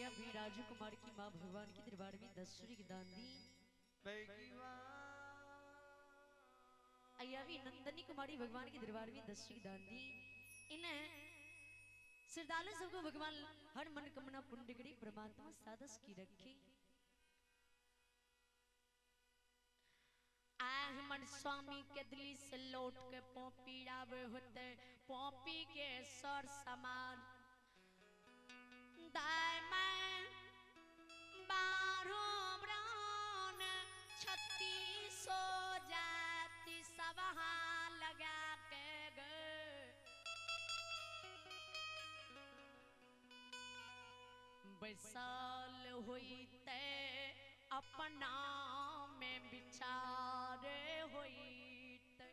अय्या भी राजू कुमार की माँ भगवान की दरबार में दसुरी की दान दी। अय्या भी नंदनी कुमारी भगवान के दरबार में दसुरी की दान दी। इन्हें श्रद्धालु सबको भगवान हर मनकामना पुण्य करी परमात्मा सादस की रखे। आए स्वामी के दिल्ली से लौट के पौपी आवे होते पौपी के सर समान दाय मैं बारह ब्राह्मण 36 जाति सभा लगा के गए। बैसाल होते अपना में विचार होते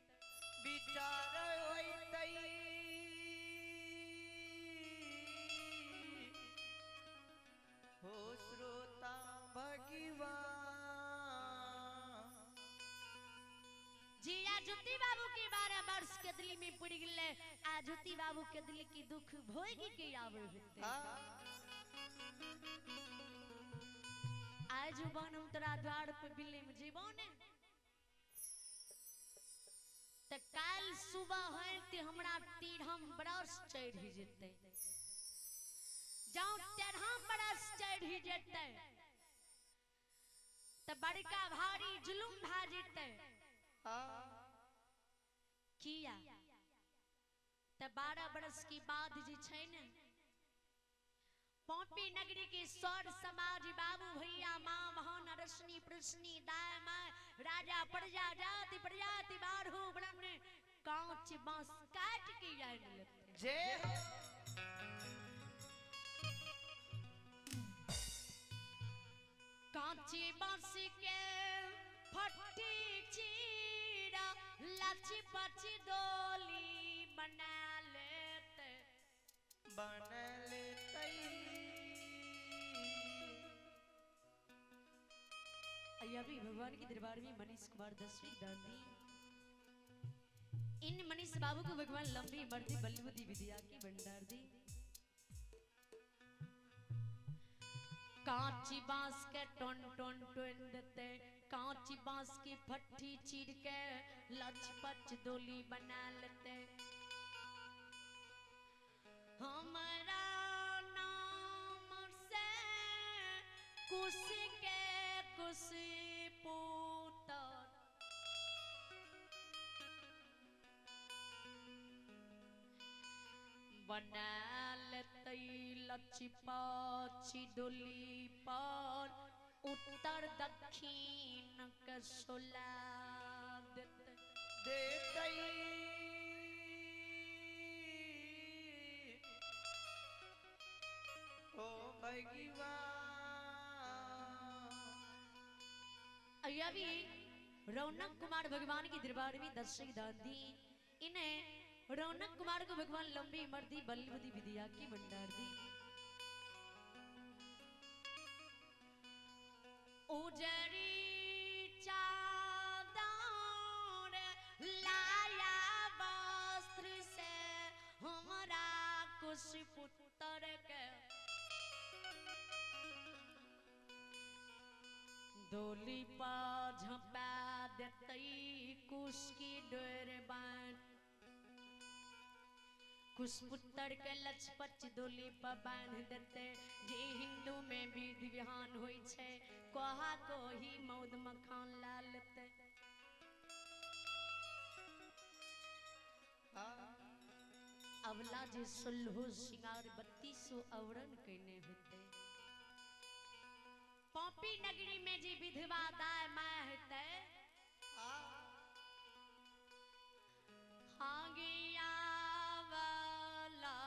विचार होते हो श्रोता भगवान। जी आजुति बाबू की 12 वर्ष के दिल्ली में पड़ गए। आजुति बाबू के दिल की दुख भोगी के आवे होते। आज जुबान हम तोरा द्वार पे बिल्ली में जीवन त काल सुबह है ते हमरा 13 बरस चढ़ जेते। जाऊं 13 बरस चढ़ जेते त बड़का भारी जुलुम भा जेते। किया त 12 बरस की बाद जे छै ने पौपी नगरी के सौर समाज बाबू भैया माँ बहन रश्मि प्रश्नि दाय my राजा प्रजा जाति प्रजाति बारहु ब्राह्मण कांच बांस काट के जाने लगते। जय कांची बांस के फटी चीरा लाची पची डोली बना लेते बन लेते। अभी भगवान के दरबार में मनीष कुमार दसवीं दान दी। इन मनीष बाबू को भगवान लंबी मर्दी बलबुद्धि विद्या की भंडार दी। कांची बांस के टोन टोन टोन देते कांची बांस की फट्टी चीर के लचपच डोली बना लेते। हमारा नाम से कुश के कुश पुत्र बना लेते लचपची डोली पर उत्तर दक्षिण के सोला देते देते। ओ भगवान। अभी रौनक कुमार भगवान के दरबार में दर्शक दान दी। इन्हें रौनक कुमार को भगवान लंबी मर्दी बलबुद्धि विद्या की भंडार दी। उजरी चादर लाया वस्त्र से हमरा कुश पुत्र के डोली पर झपा देते कुश की डोर बांध। कुश पुत्र के लचपच डोली पर बांध देते। जे हिंदू में विधि विधान होई छे कहा को ही मौद मखान ला लेते। अवला जे 16 श्रृंगार 32 आवरण कने होते। पौपी नगरी में जी विधवा दाय my होते हागिया वाला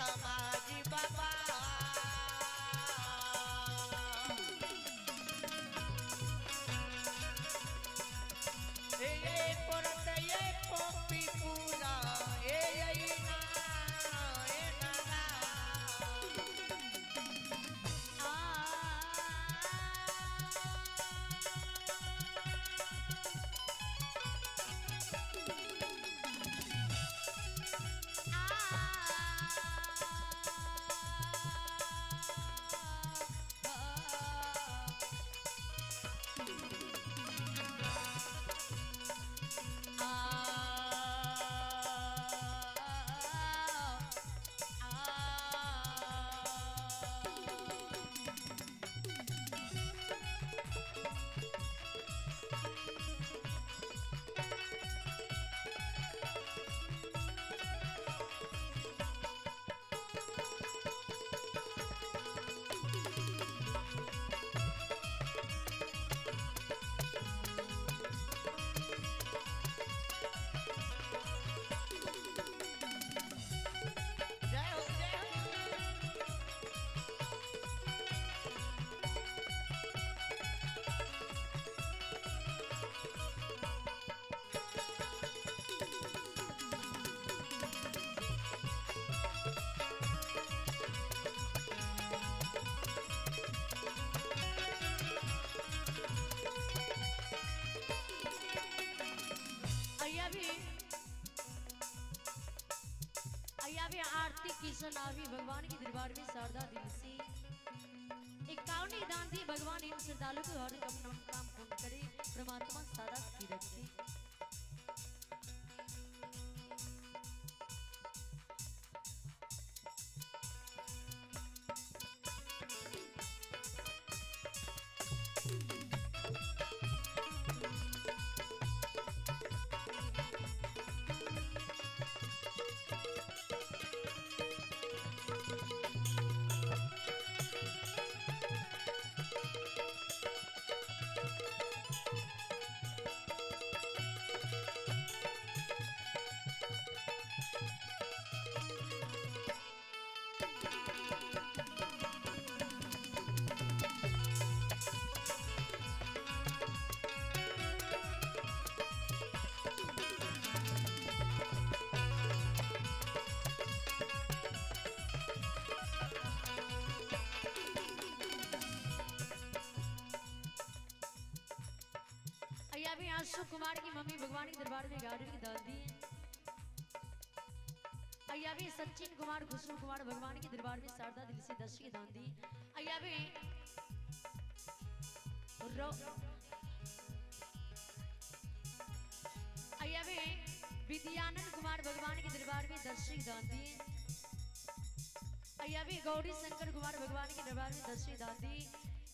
समाज बाबा। ए परत ये पपी पूरा ए ना ए ना। जय हो जय हो। अय्या भी आरती किशन आवी भगवान के दरबार में शारदा दिल से 51 दान दी भगवान इन श्रद्धालु को हर कम काम पूर्ण करे, परमात्मा सदा सुखी रखे। अय्या भी आशु कुमार की मम्मी भगवान के दरबार में गाड़ी की दान दी। अय्या भी सचिन कुमार खुशरू कुमार भगवान के दरबार में शारदा दिल से 10 की दान दी। अय्या भी अय्या भी विद्यानंद कुमार भगवान के दरबार में 10 की दान दी। अय्या भी गौरी शंकर कुमार भगवान के दरबार में 10 की दान दी।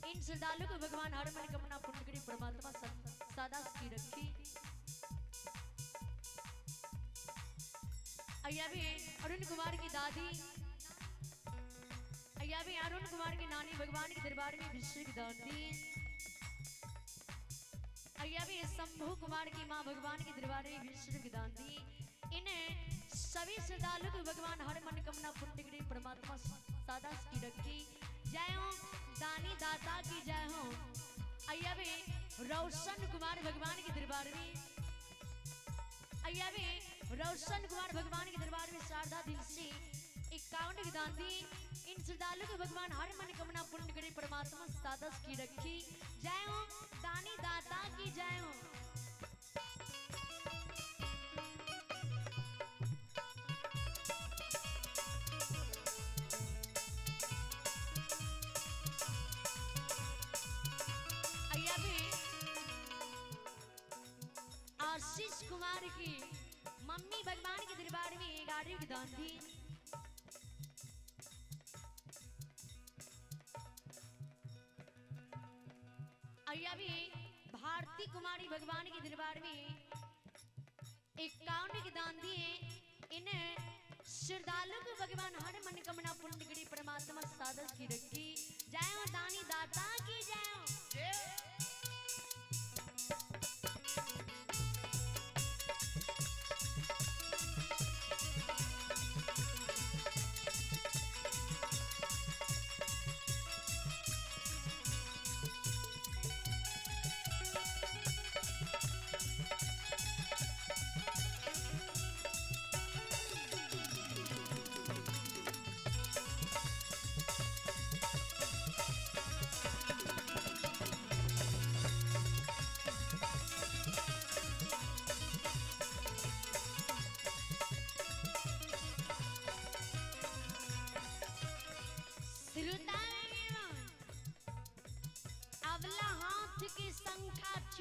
इन श्रद्धालु को भगवान हर मन कामना पूर्ण करे, परमात्मा सदा सुखी रखी। अय्या भी अरुण कुमार की दादी, अय्या भी अरुण कुमार की नानी भगवान के दरबार में भिक्षुक दान दी। अय्या भी शंभू कुमार की माँ भगवान के दरबार में भिक्षुक दान दी। इन सभी श्रद्धालु को भगवान हर मन कामना पूर्ण करे, परमात्मा सदा सुखी रखी। जय हो दानी दाता की जय हो। अय्या भी रोशन कुमार भगवान के दरबार में, अय्या भी रोशन कुमार भगवान के दरबार में शारदा दिल से 51 की दान दी। इन श्रद्धालु को भगवान हर मन कामना पूर्ण करे, परमात्मा सदा सुखी रखी। जय हो दानी दाता की जय हो। आशीष कुमार की मम्मी भगवान के दरबार में गाड़ी की दान दी। अय्या भी भारती कुमारी भगवान के दरबार में 51 की दान दिए। इन श्रद्धालु को भगवान हर मन कामना पूर्ण करे, परमात्मा सादर की रखी। जय हो दानी दाता की जय हो।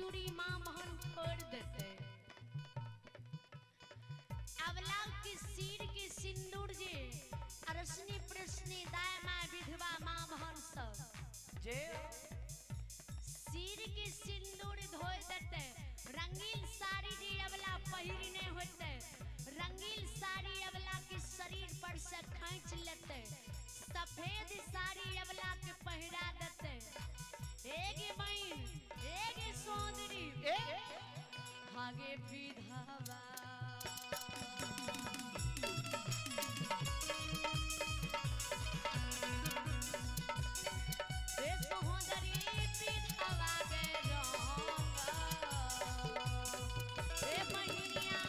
चूड़ी माँ बहन फोड़ देते। अबला के सिर के सिंदूर जे अरसनी प्रश्नी दाय माँ विधवा माँ बहन सब जे सिर के सिंदूर धोए देते। रंगीन साड़ी जी अबला पहिरने होते, रंगीन साड़ी अबला के शरीर पर से खींच लेते, सफेद साड़ी अबला के पहिरा देते। एक बहन एक सौंदरी ए भागे विधवा ए सौंदरी विधवा के रंग, ए बहिनिया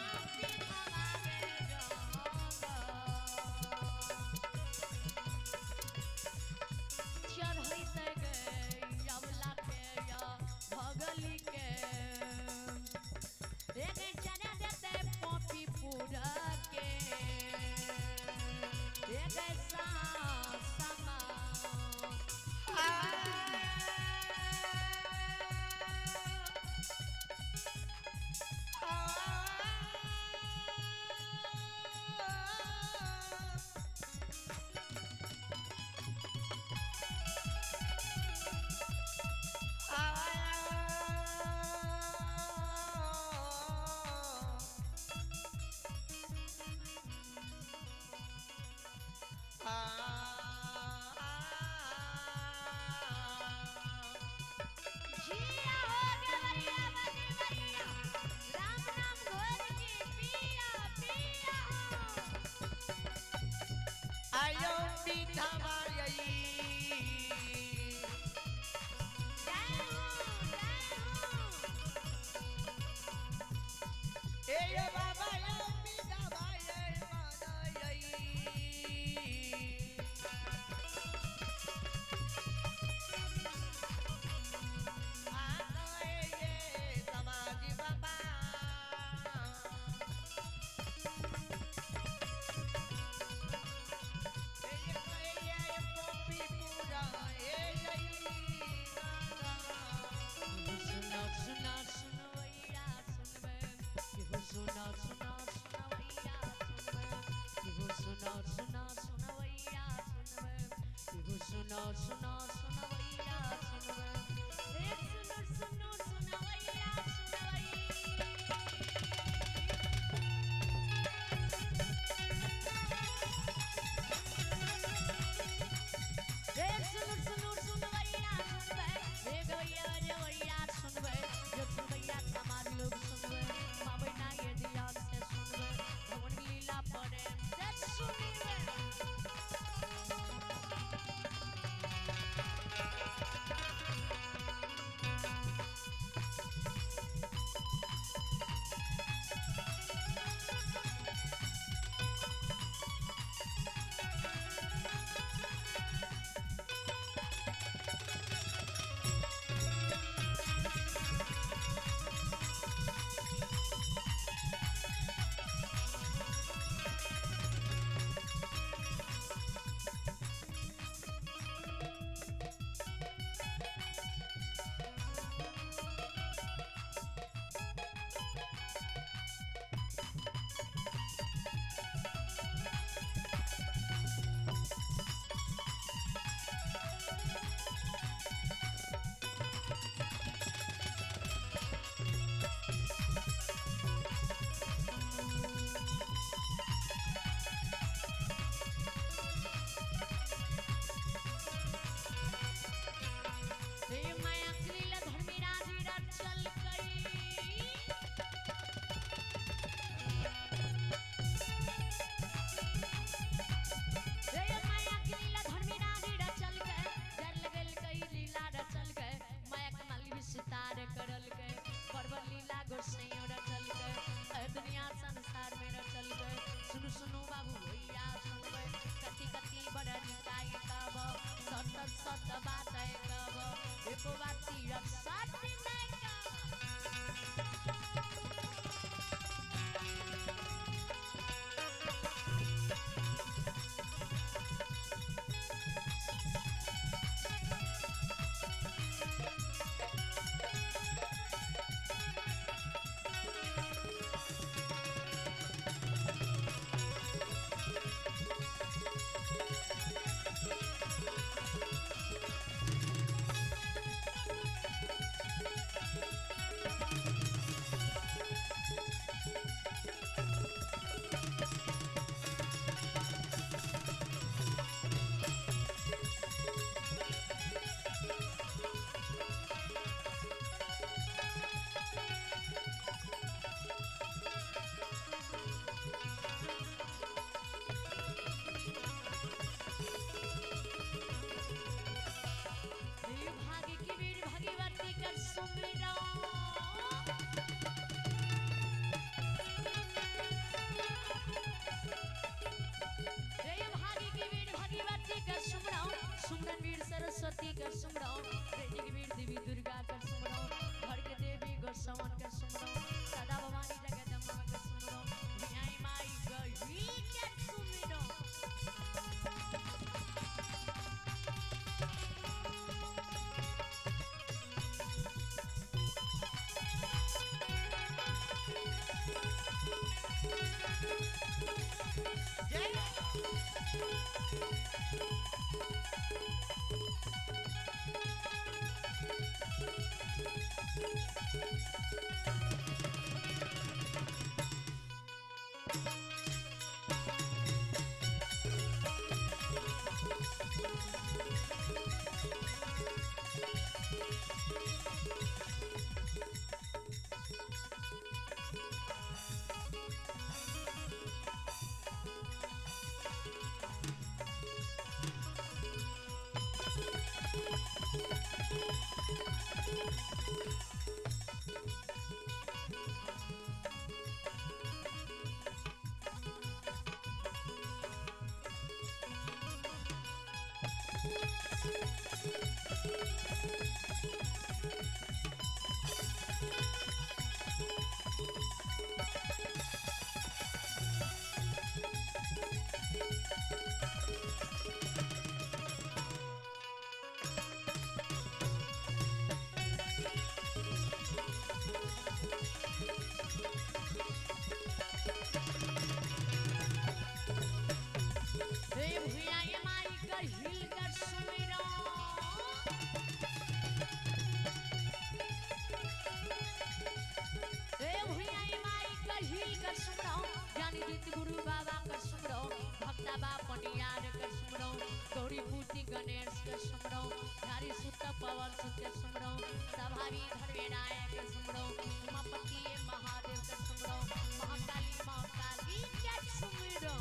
बाबा पनियार के सुमरो, गौरी पूति गणेश के सुमरो, धारी सुत पवन सुत के सुमरो, सभावी धर्मेराय के सुमरो, उमापति महादेव के सुमरो, महाकाली महाकाली के सुमरो।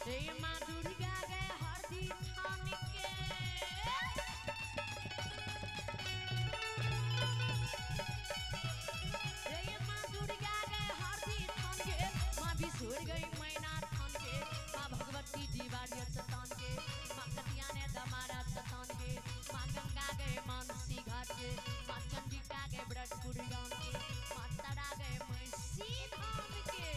हे माँ दुर्गा गए हरदी थान के, हे माँ दुर्गा गए हरदी थान के, माँ बिसुर गई मैना थान के, माँ भगवती दीवारिया चतान के, माँ कटिया ने दमारा चतान के, माँ गंगा गए मानसी घाट के, माँ चंडिका गए ब्रजपुर गांव के, माँ तारा गए महिषी धाम के।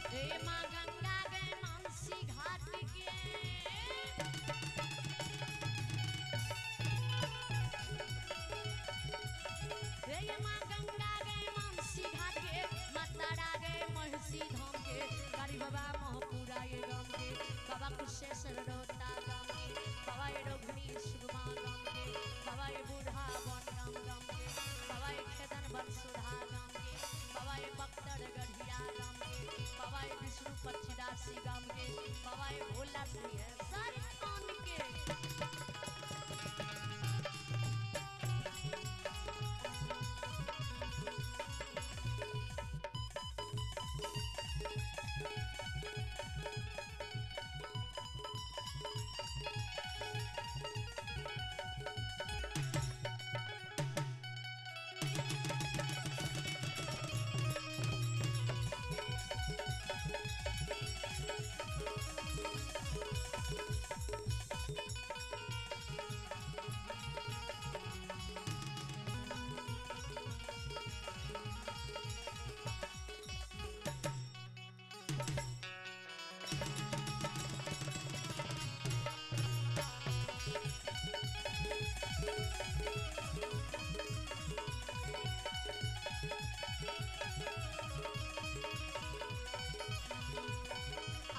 हे माँ गंगा गए मानसी घाट के, हे माँ गंगा गए मानसी घाट के, माँ तारा गए महिषी धाम के, काली बाबा मोहपुरा ये गाम के, बाबा कुशेश्वर रोता गाम के, बाबा ये रोघनी सुरमा गाम के, बाबा ये बूढ़ा वन गाम गाम के, बाबा ये खेदन बनसुधा गाम के, बाबा ये बख्तर गढ़िया गाम के, बाबा ये विष्णु पक्षीदासी गाम के, बाबा ये भोला सिंह सर थान के।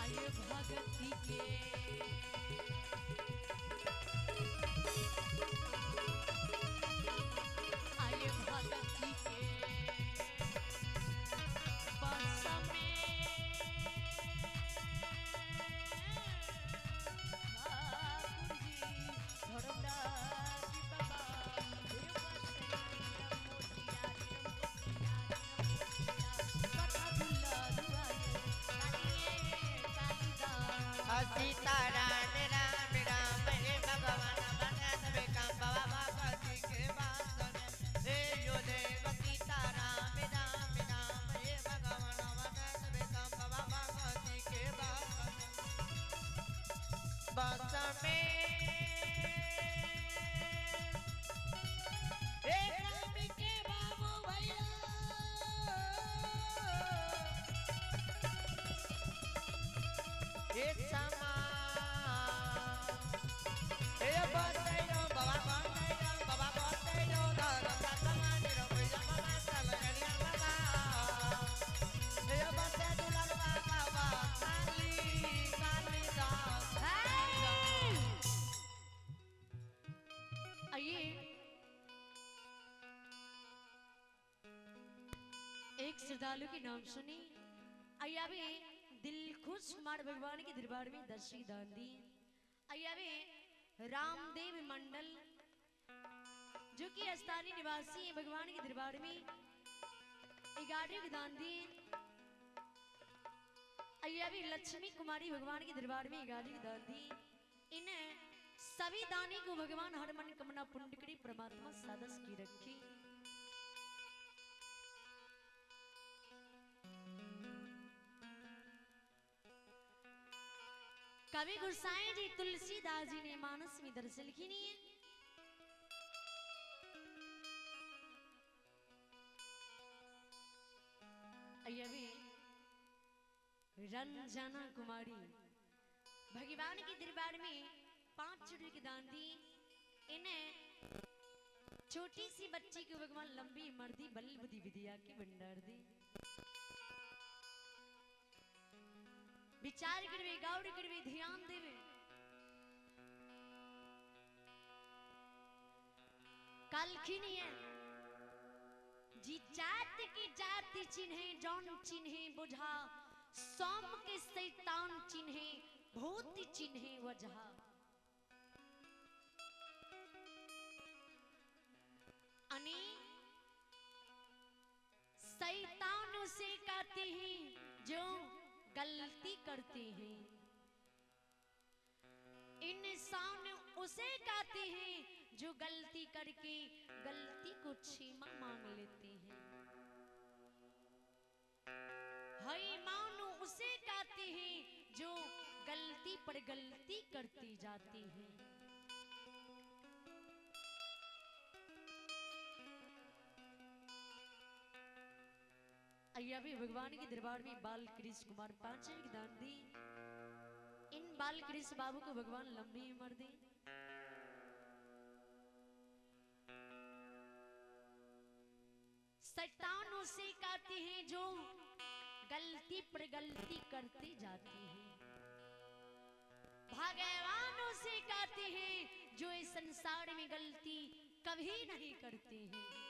आये भगती के आये भगती के बस में ठाकुर जी धर्मराज बाबा हे बसैया मोतिया रे मोतिया रे मोतिया कथा दुलारुआ रे कालिए कालिदास। सीता राम राम राम हे भगवान बना सबे काम बाबा भगवती के वास में। हे यो देव सीता राम राम राम हे भगवान बना सबे काम बाबा भगवती के वास में। बस में हे राम के बाबू भैया हे समा हे बसैरो बाबा बसैरो बाबा बसैरो धर्म समान रो भैया बाबा चल गणिया बाबा हे बसै दुलार बाबा काली काली दास। श्रद्धालु के नाम सुनी। अय्या भी दिल खुश कुमार भगवान के दरबार में दर्शी दान दी। अय्या भी रामदेव मंडल जो कि स्थानीय निवासी है भगवान के दरबार में 11 के दान दिए। अय्या भी लक्ष्मी कुमारी भगवान के दरबार में 11 के दान दी। इन सभी दानी को भगवान हर मन कमना पुण्यकरी परमात्मा सादस की रखी। कवि गुरसाई जी तुलसीदास जी ने मानस में दर्शन लिखी नहीं है। रंजना कुमारी भगवान के दरबार में 5 चुटकी की दान दी। इन्हें छोटी सी बच्ची को भगवान लंबी मर्दी बल बुद्धि विद्या की भंडार दी। विचार करवे गौर करवे ध्यान देवे। कालखी नहीं है जी जात की जाति चिन्हे जौन चिन्हे बुझा, सोम के शैतान चिन्हे भूत चिन्हे वजह। अने शैतान उसे कहते हैं जो गलती करते हैं, इंसान उसे कहते हैं जो गलती करके गलती को क्षमा मांग लेते हैं। हई मानो उसे कहते हैं जो गलती पर गलती करती जाती है। अय्या भी भगवान के दरबार में बाल कृष्ण कुमार 5 की दान दी। इन बाल कृष्ण बाबू को भगवान लंबी उम्र दे। शैतान उसे कहते हैं जो गलती पर गलती करती जाती है, भगवान उसे कहते हैं जो इस संसार में गलती कभी नहीं करते हैं।